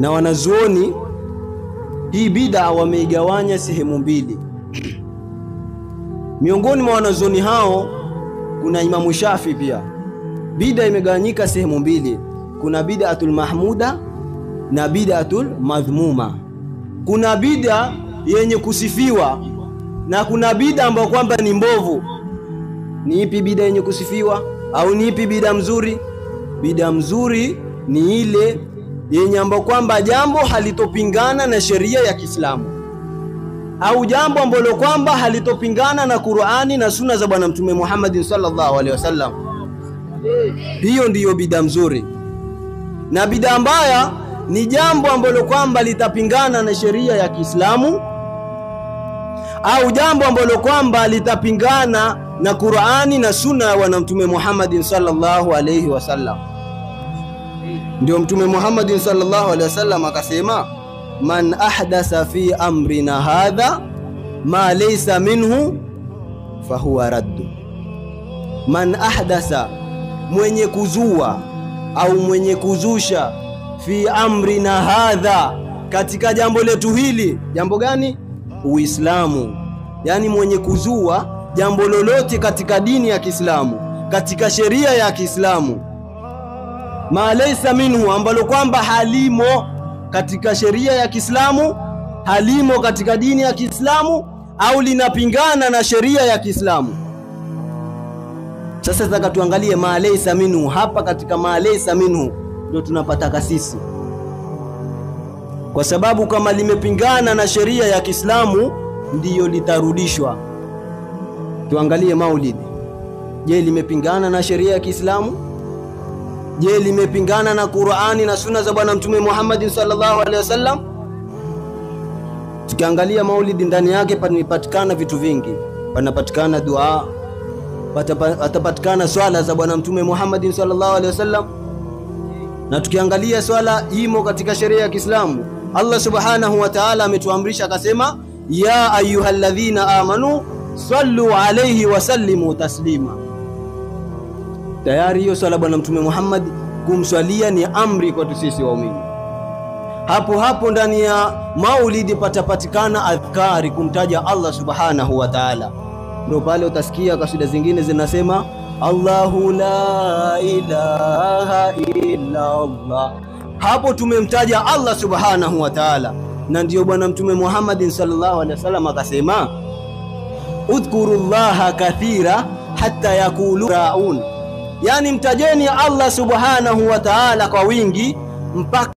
Na wanazuoni hii bid'a wameigawanya sehemu mbili. Miongoni mwa wanazuoni hao kuna Imamu Shafi pia. Bid'a imegawanyika sehemu mbili. Kuna bid'atul mahmuda na bid'atul madhmuma. Kuna bid'a yenye kusifiwa na kuna bid'a ambayo kwamba ni mbovu. Ni ipi bid'a yenye kusifiwa au ni ipi bid'a mzuri? Bid'a mzuri ni ile yenye ambayo kwamba jambo halitopingana na sheria ya Kiislamu, au jambo ambalo kwamba halitopingana na Qur'ani na Sunna za Bwana Mtume Muhammad sallallahu alaihi wasallam. Hiyo ndiyo bid'a mzuri. Na bid'a mbaya ni jambo ambalo kwamba litapingana na sheria ya Kiislamu au jambo ambalo kwamba litapingana na Qur'ani na Sunna ya Bwana Mtume Muhammad sallallahu alaihi wasallam. Ndio Mtume Muhammad sallallahu alaihi wasallam akasema, man ahdasa fi amrina hadha ma laysa minhu fahuwa raddu. Man ahdasa, mwenye kuzua au mwenye kuzusha, fi amrina hadha, katika jambo letu hili. Jambo gani? Uislamu. Yani mwenye kuzua jambo lolote katika dini ya Kiislamu, katika sheria ya Kiislamu, ma laysa minhu, ambalo kwamba halimo katika sheria ya Kiislamu, halimo katika dini ya Kiislamu, au linapingana na sheria ya Kiislamu. Sasa nataka tuangalie ma laysa minhu. Hapa katika ma laysa minhu ndio tunapata kasisi, kwa sababu kama limepingana na sheria ya Kiislamu ndiyo litarudishwa. Tuangalie maulidi. Je, limepingana na sheria ya Kiislamu? Je, limepingana na Qur'ani na Sunna za Bwana Mtume Muhammad sallallahu alaihi wasallam? Tukiangalia maulidi ndani yake panapatikana vitu vingi. Panapatikana dua, patapatikana swala za Bwana Mtume Muhammad sallallahu alaihi wasallam. Na tukiangalia swala imo katika sheria ya Kiislamu. Allah subhanahu wa ta'ala ametuamrisha akasema, ya ayyuhalladhina amanu sallu alayhi wa sallimu taslima. Tayari hiyo swala Bwana Mtume Muhammad kumswalia ni amri kwetu sisi waumini. Hapo hapo ndani ya maulidi patapatikana adhkari, kumtaja Allah subhanahu wa ta'ala. Ndio pale utasikia kasida zingine zinasema Allahu la ilaha illa Allah. Hapo tumemtaja Allah subhanahu wa ta'ala. Na ndio Bwana Mtume Muhammad sallallahu alaihi wasallam akasema, udhkurullaha kathira hatta yakulu raun. Yani mtajeni Allah subhanahu wa ta'ala kwa wingi mpaka